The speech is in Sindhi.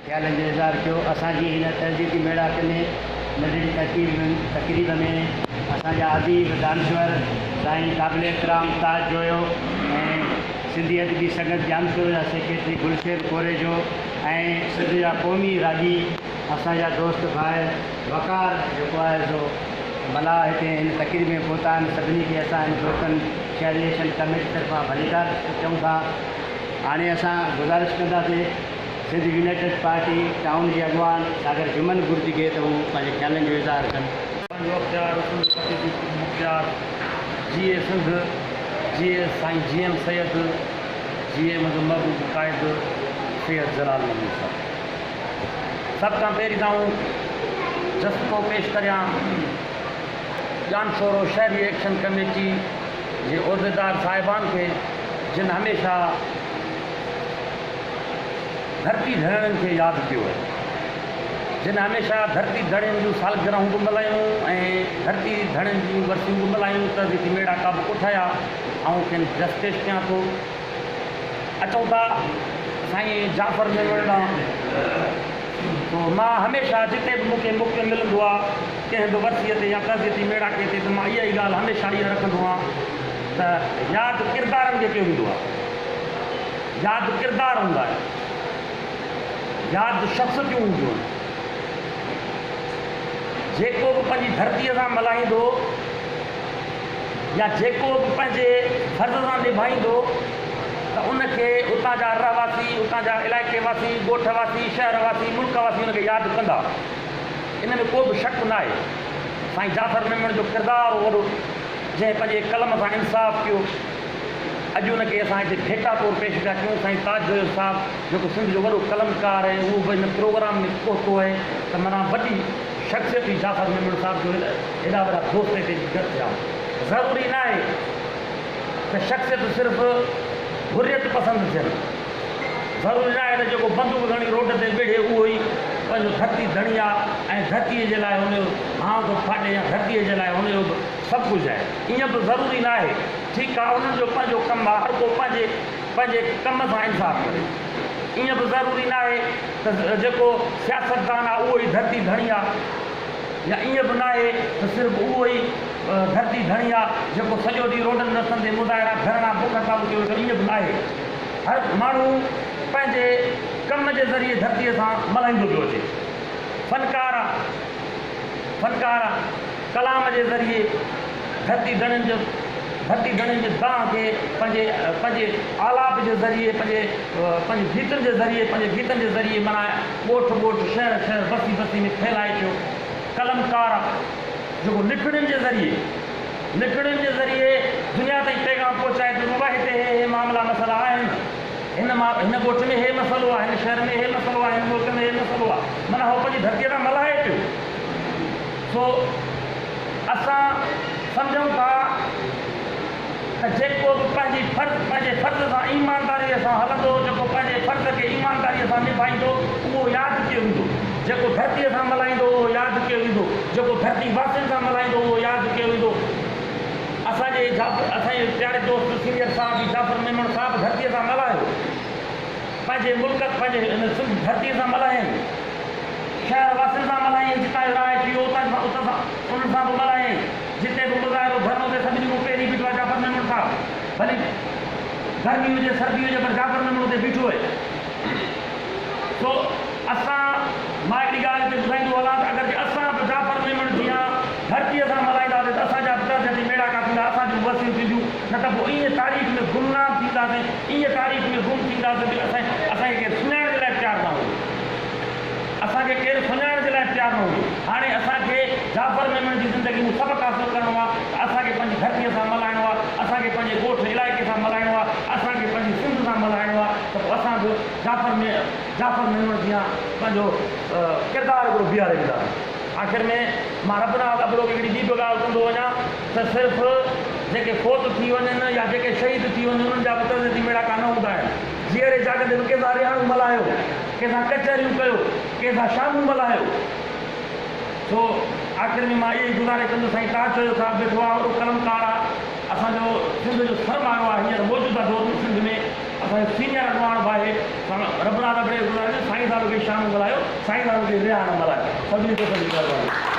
خيالن جو اظهار ڪيو. اسان جي هن تعزيتي ميڙاڪي ۾ ننڍڙي تقريب ۾ اسان جا اديب دانشور سائين قابل احترام تاج جويو ۽ سنڌي ادبي سنگت ڄامشورو جا سيڪريٽري گلشير ڪوريجو ۽ سنڌ جا قومي راڳي اسان جا دوست ڀائر وقار جيڪو آهي سو ملاح هتي هن تقريب ۾ پهتا آهن سڀني کي اسان هن دوستن شهري ايڪشن ڪميٽي طرفان ڀليڪار چئون ٿا. هاڻي اسان گذارش ڪنداسين سنڌ يونائيٽيڊ پارٽي ٽائون جي اڳواڻ ساگر جمن گرج کي ته هو پنهنجي خيالن جو اظهار ڪن. پنهنجو اختيار سنڌ پتي جي خود مختيار جيئي سنڌ جيئي سائين جي ايم سيد جيئي منهنجو محبوب قائد سيد جلال محمود صاحب سڀ کان پهرين ته آئون جسقو پيش ڪريان ڄامشورو شهري ايڪشن ڪميٽي جي عهديدار صاحبان کي جن هميشه ڌرتي ڌڻين کي ياد ڪيو آهي، جن هميشه ڌرتي ڌڻين جون سالگرهون به ملهايون ۽ ڌرتي ڌڻين جون ورسيون به ملهايون، تعزيتي ميڙاڪا به ڪوٺايا، آئون کين جس پيش ڪيان ٿو. اچون ٿا سائين جعفر ميمڻ ڏانهن. سو مان هميشه جتي به مون کي موقعو ملندو آهي، ڪنهن به ورسيء تي يا تعزيتي ميڙاڪي تي ته مان اها ئي ڳالهه هميشه اها رکندو آهيان ته ياد ڪردارن کي ڪيو ويندو آهي. ياد ڪردار هوندا آهن، ياد شخصيتون هونديون آهن. جيڪو به پنهنجي ڌرتيء سان ملهائيندو يا جيڪو به پنهنجي فرض سان نڀائيندو ته ان کي اتان جا رهواسي، اتان جا علائقي واسي، ڳوٺ واسي، شهر واسي، ملڪ واسي ان کي ياد ڪندا. ان ۾ ڪو به شڪ ناهي. سائين جعفر ميمڻ جو ڪردار هو وڏو، جنهن پنهنجي قلم سان انصاف ڪيو. اڄ ان کي اسان هتي ڀيٽا طور پيش پيا ڪيون. سائين تاج جويو صاحب جيڪو سنڌ جو وڏو قلمڪار ۽ اهو به هن پروگرام ۾ پهتو آهي ته معنيٰ وڏي شخصيت هئي جعفر ميمڻ صاحب جو هيڏا وڏا دوست هتي اچي گڏ ٿيا. ضروري ناهي ته شخصيت صرف حريت پسند ٿين. ضروري ناهي ته جيڪو بندوق کڻي روڊ تي وڙهي اهو ئي پنهنجو ڌرتي ڌڻي آ ۽ ڌرتيء جي لاء هن جو هانء ٿو ڦاٽي يا ڌرتيء جي لاء هن جو به سڀ ڪجهه آهي. ائين به ضروري ناهي. ٺيڪ آ انهن جو پنهنجو ڪم آ هر ڪو پنهنجي پنهنجي ڪم سان انصاف ڪري. ائين به ضروري ناهي ته جيڪو سياستدان آ اهو ئي ڌرتي ڌڻي آ يا ائين به ناهي ته صرف اهو ئي ڌرتي ڌڻي آ جيڪو سڄو ڏينهن روڊن رستن تي مظاهرا ڌرڻا بک هڙتالون ڪيو ويٺو ائين به ناهي. هر ماڻهو پنهنجي ڪم جي ذريعي ڌرتيء سان ملهائيندو پيو اچي. فنڪار آ فنڪار آ. ڪلام جي ذريعي ڌرتي ڌڻين جو ڌرتي ڌڻين جي دانهن کي پنهنجي پنهنجي آلاپ جي ذريعي پنهنجي پنهنجي گيتن جي ذريعي پنهنجي گيتن جي ذريعي معنيٰ ڳوٺ ڳوٺ شهر شهر بستي بستي ۾ ڦهلائي پيو. قلمڪار جيڪو لکڻين جي ذريعي لکڻين جي ذريعي دنيا تائين پيغام پهچائي ٿو بابا هتي هي هي معاملا مسئلا آهن هن ما هن ڳوٺ ۾ هي مسئلو آهي هن شهر ۾ هي مسئلو آهي هن ملڪ ۾ هي مسئلو آهي معنيٰ هو پنهنجي ڌرتيء سان ملهائي پيو. سو اسان سمجهون ٿا ته جيڪو به پنهنجي فرض پنهنجي فرض سان ايمانداريء سان هلندو، جيڪو پنهنجي فرض کي ايمانداريء سان نڀائيندو، اهو ياد ڪيو ويندو. جيڪو ڌرتيء سان ملهائيندو، اهو ياد ڪيو ويندو. جيڪو ڌرتي واسين سان ملهائيندو، اهو ياد ڪيو ويندو. اسان جي جعفر اسان جي پياري دوست سينيئر صحافي جعفر ميمڻ صاحب ڌرتيء سان ملهايو. پنهنجي ملڪ پنهنجي هن سنڌ ڌرتيء سان ملهايائين. شهر واسين سان ملهايائين، جتان جو رهائشي هو اتان اتان سان انهن سان به ملهايائين، جتي به مظاهرو ڌرڻو ٿئي سڀني کان پهرين بيٺو آهي جعفر ميمڻ صاحب، ڀلي گرمي هجي سردي هجي پر جعفر ميمڻ اتي بيٺو آهي. سو اسان مان هڪڙي ڳالهه هتي ٻڌائيندو هلان ته اگر جي اسان به جعفر ميمڻ جيان ڌرتيء سان ملهائينداسين ته اسان جا به ترجيحي ميڙاڪا ٿيندا، اسان جون ورسيون ٿينديون، نه ته پوء ائين تاريخ ۾ گمنام ٿينداسين، ائين تاريخ ۾ گم ٿينداسين جو اسان اسان کي ڪير سڃاڻڻ جي لاء به تيار نه هوندو. اسان کي ڪير سڃاڻڻ جي لاء به تيار نه هوندو. هاڻي اسان کي جعفر ميمڻ جي زندگي مان سبق حاصل ڪرڻو آهي ته اسان کي پنهنجي ڌرتيء سان ملهائڻو آهي، اسان کي پنهنجي ڳوٺ علائقي سان ملهائڻو آهي، اسان کي پنهنجي سنڌ سان ملهائڻو آهي ته پوء اسان به جعفر ۾ جعفر ميمڻ جيان پنهنجو ڪردار هڪڙو بيهاري وينداسين. آخر ۾ مان ربناز ابڙو کي هڪڙي ٻي به ڳالهه ڪندو وڃان ته صرف جيڪي فوت ٿي وڃن يا جيڪي شهيد ٿي وڃن انهن جا به تعزيتي ميڙاڪا نه هوندا آهن. جيئري جاڳندي به ڪنهن سان رهاڻون ملهايو، ڪنهن سان ڪچهريون ڪيو، ڪنهن سان شامون ملهايو. سو آخر ۾ مان اها ئي گذارش ڪندس سائين تاج چويو صاحب ويٺو آهي وڏو قلمڪار آهي اسان جو سنڌ جو سرمايو آهي هينئر موجوده دور ۾ سنڌ ۾ اسان اسان جو سينيئر اڳواڻ به آهي ربنا ربڙي گذارش سائين صاحب کي شام ملهايو سائين صاحب کي رهاڻ ملهايو سڀني دوستن جي مهرباني.